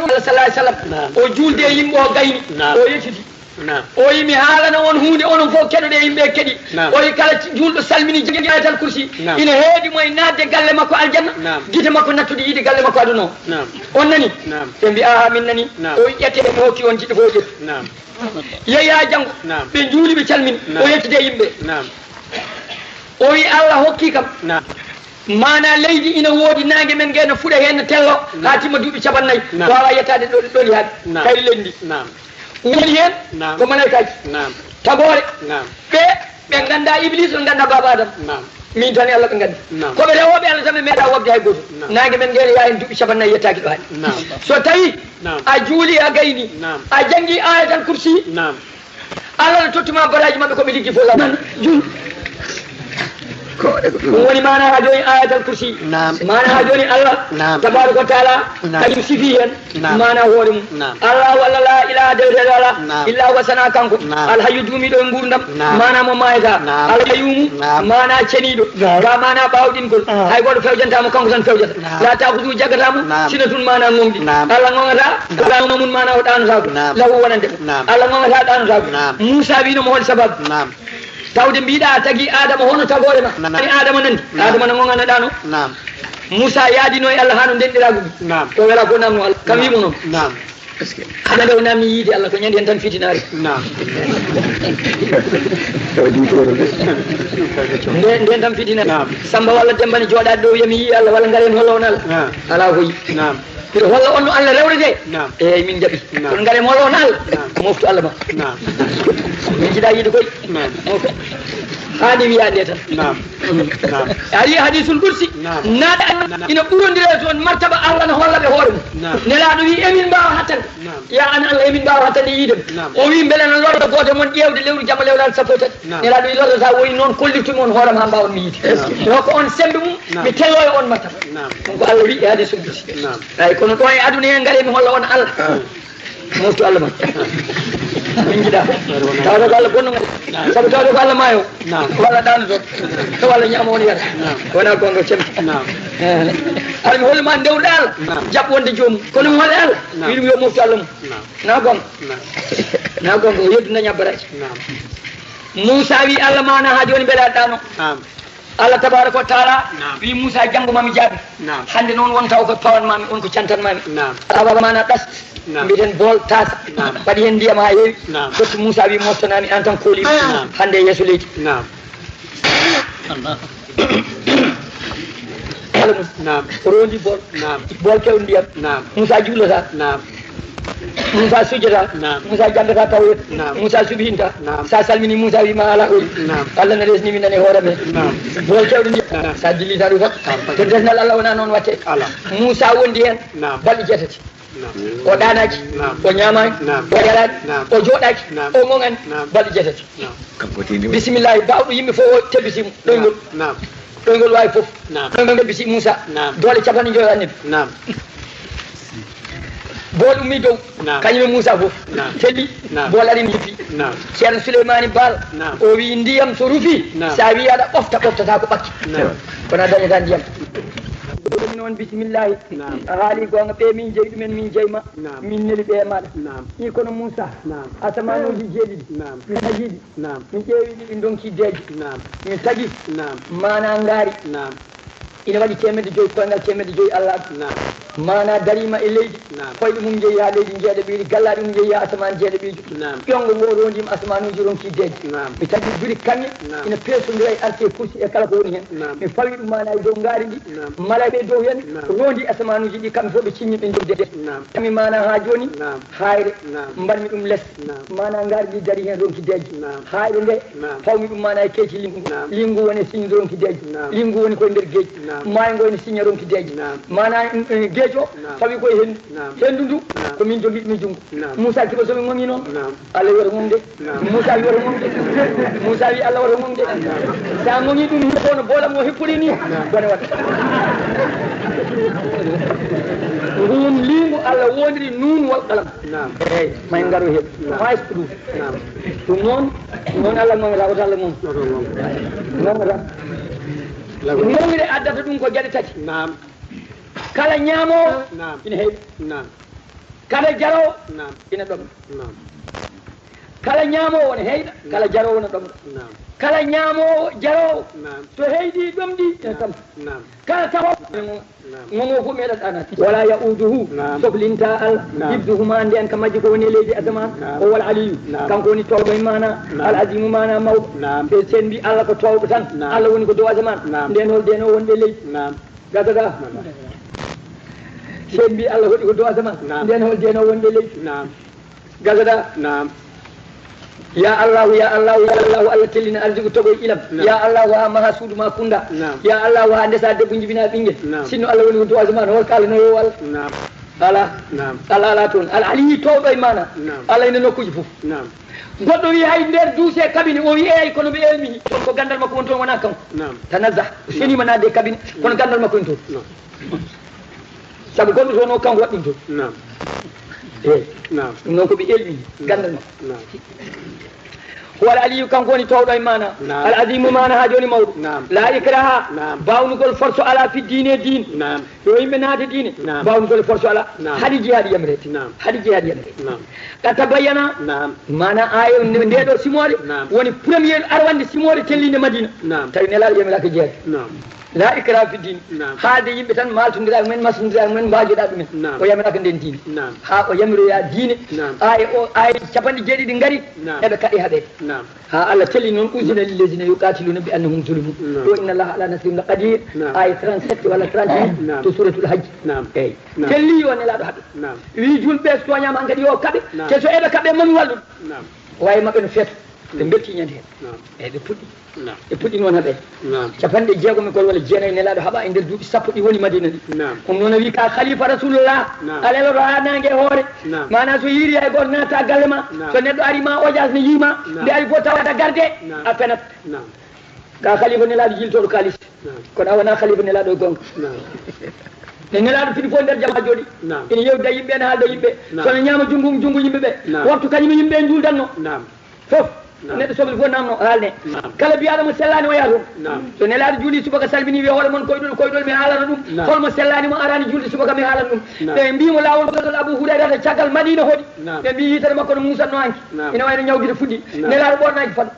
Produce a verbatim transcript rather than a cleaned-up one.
Allah sallallahu alaihi wasallam. Naam. O juulde e yimɓe o gayni. Naam. O yecciti. Naam. O wi mi haalana on huunde onon fof keɗoɗe yimɓe keɗi. Naam. O wi kala juulɗo salmini janngi Ayatal Kursi. Naam. Ina heedi mo e naatde galle makko aljanna. Naam. Gite makko nattude yiide galle makko aduna o. Naam. On nani? Naam. Ɓe mbi aha min nani. Naam. O wi ƴette mi hokki on jiɗɗo fof ƴettu. Naam. Yehi haa janngo. Naam. Ɓe njuuli ɓe calmini. Naam. O yettide yimɓe. Naam. O wi Allah hokki kam. Naam. Maana leydi ina woodi, naange men nge no fuɗa heen no tello, haa timma duuɓi capannayyi. Naam. Waawa yettaade ɗo, ɗo ɗi haaɗi. Naam. Kayri leydi ndi. Naam. Woni heen. Naam. Ko malaykaaji. Naam. Tagoore. Naam. Ɓe, ɓe nganndaa Iblis, ɓe nganndaa Baaba Adama. Naam. Min tan e Allah ɓe nganndi. Naam. Ko ɓe rewooɓe Allah tan, ɓe meeɗaa woɓde hay gooto. Naam. Naange men nge ene yaha heen duuɓi capannayyi, yettaaki ɗo haaɗi. Naam. So tawii. Naam. A juuli, a gayni. Naam. A janngi Ayatal Kursi. Naam. Allah no totti ma baraaji maɓɓe ko ɓe liggi fof law. Nan, jul. Ɗum woni maana haa jooni Ayatal Kursi. Naam. Maana haa jooni Allah. Naam. Tabaaraka wa taala. Naam. Kañum sifi heen. Naam. Maana hoore mum. Naam. Allah walla laa ilaaha deweteeɗo alaa. Naam. Illa huwa sana kanko. Naam. Alhayyu duumiiɗo e nguurndam. Naam. Maana mo maayata. Naam. Alqayyuumu. Naam. Maana ceniiɗo. Naam. Ba maana ɓaawɗingol. Ah. Hay gooto fewjantaa mo, kanko tan fewjata. Naam. Laa taakudu jaggata mo. Naam. Sinatun maana ŋoŋɗi. Naam. Allah ŋoŋata. Naam. Ko ɗaano mum maana o ɗaanotaako. Naam. Lahu wonande. Naam. Allah ŋoŋata ɗaanotaako. Naam. Muusa wiino mo hol sababu? Naam. Tawde mbiɗa a tagi Adama hono tagoore ma. Naam. Ani Adama nani. Naam. Adama no ŋoŋanaɗaano. Naam. Muusa yaadino e Allah haa no ndenɗiraagu ɗum. Naam. Ko wela ko namno Allah. Kam wiimo noon. Naam. Hannde o namni yiide Allah ko ñande heen tan fitinaare. Naam. Nden, nden tan fitinaare. Naam. Samba walla Demba ne jooɗaade ɗo wiya mi yii Allah walla ngaren hollo on Allah. Naam. Alaa hoyi. Naam. Mbiɗo holla on no Allah rewretee. Naam. Eeyi, min njaɓi. Naam. Kono ngare mo Allah on Allah. Naam. Moftu Allah ma. Naam. Min njiɗaa yiide koy. Naam. Moftu. Haani wiyaade tan. Naam. Naam. A yii hadisul kursi. Naam. Naata ina ɓurondire toon martaba Allah no holla ɓe hoore mum. Naam. Nelaaɗo wi emin mbaawa hattande. Naam. Ya an Allah emin mbaawa hattande yiide. Naam. O wi mbele no lorra gooto mon ƴeewde lewru jamma lewru sappo e tati. Naam. Nelaaɗo wi lorrata woni noon kollirtumi on hoore ma mbaawon mi yiide. Naam. Ko on sembe mum. Naam. Mi telloyo on martaba. Naam. Ɗum ko Allah wi e hadisul kursi. Naam. Eyi, kono ɗo e aduna he ngare mi holla on Allah. Ah. Moftu Allah ma. Min njiɗaa. Tawata ko Allah bonno ngal. Naam. Sabu tawata ko Allah maayo. Naam. Ko Allah ɗaanoto. Ko Allah ñaama on yara. Naam. Wona gonga cem. Naam. Eh. Ala mi holli ma ndewɗo Allah. Naam. Jaɓ wonde joomum. Kono mi holla Allah. Naam. Wiɗum yo moftu Allah mum. Naam. Na gonga. Naam. Na gonga. O yeddu na ñabbaraji. Naam. Muusa wi Allah maana haa jooni mbele a ɗaano. Naam. Allah tabaaraka wa taala. Naam. Wi Muusa janngo ma mi jaabi. Naam. Hannde noon won taw ko pawan ma mi, on ko cantan ma mi. Naam. Awa maana ɗas. Naam. Mbiɗen bool taasa. Naam. Waɗi heen ndiyam haa heewi. Naam. Totti Muusa wi moftana mi an tan kooli. Naam. Hannde yeeso leydi. Naam. Kala mum. Naam. O rondi bool. Naam. Bool kew ndiyam. Naam. Muusa juulata. Naam. Muusa sujjata. Naam. Muusa janngata tawreeta. Naam. Muusa subhinta. Naam. Sa salmini Muusa wi ma ala holi. Naam. Allah na resni min nani hoore men. Naam. Bool kewɗo ndiyam. Naam. Sa dillita ɗum tan. Naam. To desnal Allah wona noon watte. Ala. Muusa wondi heen. Naam. Balɗe jeetati. Naam. O ɗaanaaki. Naam. O ñaamaaki. Naam. O yaraaki. Naam. O jooɗaaki. Naam. O ŋoŋaani. Naam. Balɗe jeetati. Naam. Bisimillahi, baawɗo yimɓe fof o tebbiti mo. Ɗoyngol. Naam. Ɗoyngol waawi fof. Naam. Ɗoyngol tebbiti Muusa. Naam. Doole capanɗe njoyo annabi. Naam. Bool ummi dow. Naam. Kañum e Muusa fof. Naam. Felli. Naam. Bool ari jippi. Naam. Ceerno Suleymaani Baal. Naam. O wi ndiyam so rufi. Naam. Sa wi aɗa ɓofta, ɓoftata ko ɓakki. Naam. Kono a dañata ndiyam. Ɗum noon bisimillahi. Naam. A haali goonga, ɓe min jeyi ɗumen, min jeyi ma. Naam. Min neli ɓe e maɗa. Naam. Ɗi kono Muusa. Naam. Asamanuuji jeeɗiɗi. Naam. Tagiɗi. Naam. Mi ƴeewi ɗi, ɗi ndonki deeƴe. Naam. Mi tagi. Naam. Maana ngaari. Naam. Ina waɗi teemedde joyi koyngal, teemedde joyi Allah. Naam. Maana dariima e leydi. Naam. Koyɗe mum njehi haa leydi njeeɗaɓiiri, gallaaɗi mum njehi haa asamaan njeeɗaɓiijo. Naam. Ƴonngo ngo rondiima asamanuuji ronki deeƴe. Naam. Mi tagi juri kaŋŋe. Naam. Ina peesondira e arse kursi e kala ko woni heen. Naam. Mi fawi ɗum maana e dow ngaari ndi. Naam. Malayɓe e dow heen. Naam. Rondi asamanuuji ɗi kamɓe fof ɓe cinñi ɓe njogi deeƴe. Naam. Tami maana haa jooni. Naam. Haayre. Naam. Mbaɗmi ɗum les. Naam. Maana ngaari ndi dari heen ronki deeƴe. Naam. Haayre nde. Naam. Fawmi ɗum maana e keeci lingu. Naam. Lingu woni signe ronki deeƴe. Naam. Lingu woni koye nder geej. Naam. Maayo ngo ene signe ronki deeƴe. Naam. Maana, mm, eh, geej o. Naam. Fawi koye hendu. Naam. Hendu ndu. Naam. Ko min jogiɗo mi junngo. Naam. Muusa kiba so mi ŋoŋi noon. Naam. Allah wiyata ŋoŋde. Naam. Muusa wiyata ŋoŋde. Muusa wi Allah wata ŋoŋde. Naam. Sa ŋoŋi ɗum hippo no boolam o hippori ni. Naam. Bone waɗa. Ngun lingu Allah wondiri nun wal qalam. Naam. Eyi, may ngaru hen. Naam. Fayso ɗum. Naam. Ɗum noon, noon Allah ŋoŋata, wota Allah ŋoŋ. Wota ŋoŋ. Ŋoŋata. Lago. Ŋoŋre addata ɗum ko geɗe tati. Naam. Kala ñaamoowo. Naam. Ina heewi. Naam. Kala jaroowo Naam. ina ɗomɗa. Naam. Kala ñaamoowo ne heyɗa, kala jaroowo ne ɗomɗa. Naam. Kala ñaamoowo jaroowo Naam. so heyɗi ɗomɗi ina Naam. tampa. Naam. Kala tawa Naam. Ŋoŋo fof meeɗa ɗaanaade. Wala yauduhu Naam. soflinta Allah Naam. hifduhuma nden ka majji ko woni e leydi asamaan Naam. o wal aliyu Naam. kanko woni towɗo e maana Naam. Al azimu maana mawɗo Naam. ɓe sen mbi Allah ko towɗo tan Naam. Allah woni ko dow asamaan Naam. nden hol deno wonɓe leydi Naam. Gasata. Sen mbi Allah hoɗi ko dow asamaan Naam. nden hol deno wonɓe leydi Naam. Gasata. Naam. Ya Allahu, ya Allahu, ya Allahu, Allah tellina arsiku toɓo e ilam. Naam. Ya Allahu, ha maha suudu ma kunda. Naam. Ya Allahu, ha ndesa debbo jibina ɓinngel. Naam. Sinno Allah woni ko dow asamaan, hol kala no yo Allah. Naam. Ala. Naam. Allah ala toon. Al aliyi towɗo e maana. Naam. Allah ina nokkuji fof. Naam. Goɗɗo wi hay nder duuse kabine o wi eyi kono ɓe elmini toon ko gandal makko woni toon wona kanko. Naam. Tanazah. O senima naatde e kabine kono gandal makko woni toon. Naam. Sabu gonɗo toon o kanko waɗi ɗum toon. Naam. Eyi. Naam. Ɗum noon ko ɓe elmini Naam. gandal makko. Naam. Huwa al aliyu kanko woni towɗo e maana. Naam. Al azimu maana ha joni mawɗo. Naam. La ikraha. Naam. Bawnugol force ala fi diine diine. Naam. Yo yimɓe naate diine. Naam. Bawnugol force ala. Naam. Haɗi jihaadi yamreede. Naam. Haɗi jihaadi yamreede. Naam. Ka tabayyana. Naam. Maana aaya nde ɗo simoore Naam. woni premier arwande simoore tellinde Madina. Naam. Tawi nelaaɗo yamiraaka jihaadi. Naam. La ikra fi din. Naam. Haalde yimɓe tan maltondira e mumen, masondira e mumen, mbaajoɗa ɗumen. Naam. O yamiraka nden diine. Naam. Ha o yamiroya diine. Naam. Aaya o, aaya capanɗe jeeɗiɗi ngari. Naam. Eɓe kaɗi haɓe. Naam. Ha Allah teli noon, uzina lillazina yuqatiluna bi annahum zulimu. Naam. Ɗo inna Allaha ala nasrihim la qadir. Naam. Aaya trente-sept walla trente-huit Naam. to suratul hajj. Naam. Eyyi. Naam. Telli yo nelaɗo haɓe. Naam. Wi julɓe so toñama hankadi yo kaɓe. Naam. Te so eɓe kaɓe mami wallude. Naam. Wawi maɓɓe no feeto. Ɓe Naam. Betti ñande hen. Naam. Eyyi, ɓe puɗɗi. Naam. E puɗɗi noon haɓe. Naam. Capanɗe jeegom e gol walla jeenayi nelaɗo haɓa e nder duuɓi sappo ɗi woni Madina ɗi. Naam. Ɗum noon o wi ka khalifa rasulullah. Naam. Alelo to ha nangue hoore. Naam. Mana so yiiri hay goto natta galle ma. Naam. So neɗɗo ari ma ojas ne yiima. Naam. Nde ari fof tawata garde. Naam. A fenat. Naam. Ka khalifa nelaɗo jiltoɗo kalis. Naam. Kono a wona khalifa nelaɗo e gonga. Naam. Ne nelaɗo fini fof nder jama jooɗi. Naam. Ina yewda yimɓe ene haalda yimɓe. Naam. Sono ñaama junngo junngo yimɓe ɓe. Naam. Wattu kañum yimɓe e juldanno. Naam. Fof. Naam. Neɗɗo sohli fof namno haalne. Naam. Kala mbiyaɗo mo sellani o yaha toon. Naam. So nelaɗo juuli subaka salmini wiya hoore mon koyɗol koyɗol mi haalana ɗum. Naam. Holmo sellani mo arani julde subaka mi haalana ɗum. Naam. Ɓe mbimo lawol gotol Abu Hurayrata caggal Madina hoɗi. Naam. Ɓe mbi yitere makko no musanno anki. Naam. Ina wayno ñawgita fuɗɗi. Naam. Nelaɗo ɓornaki fat.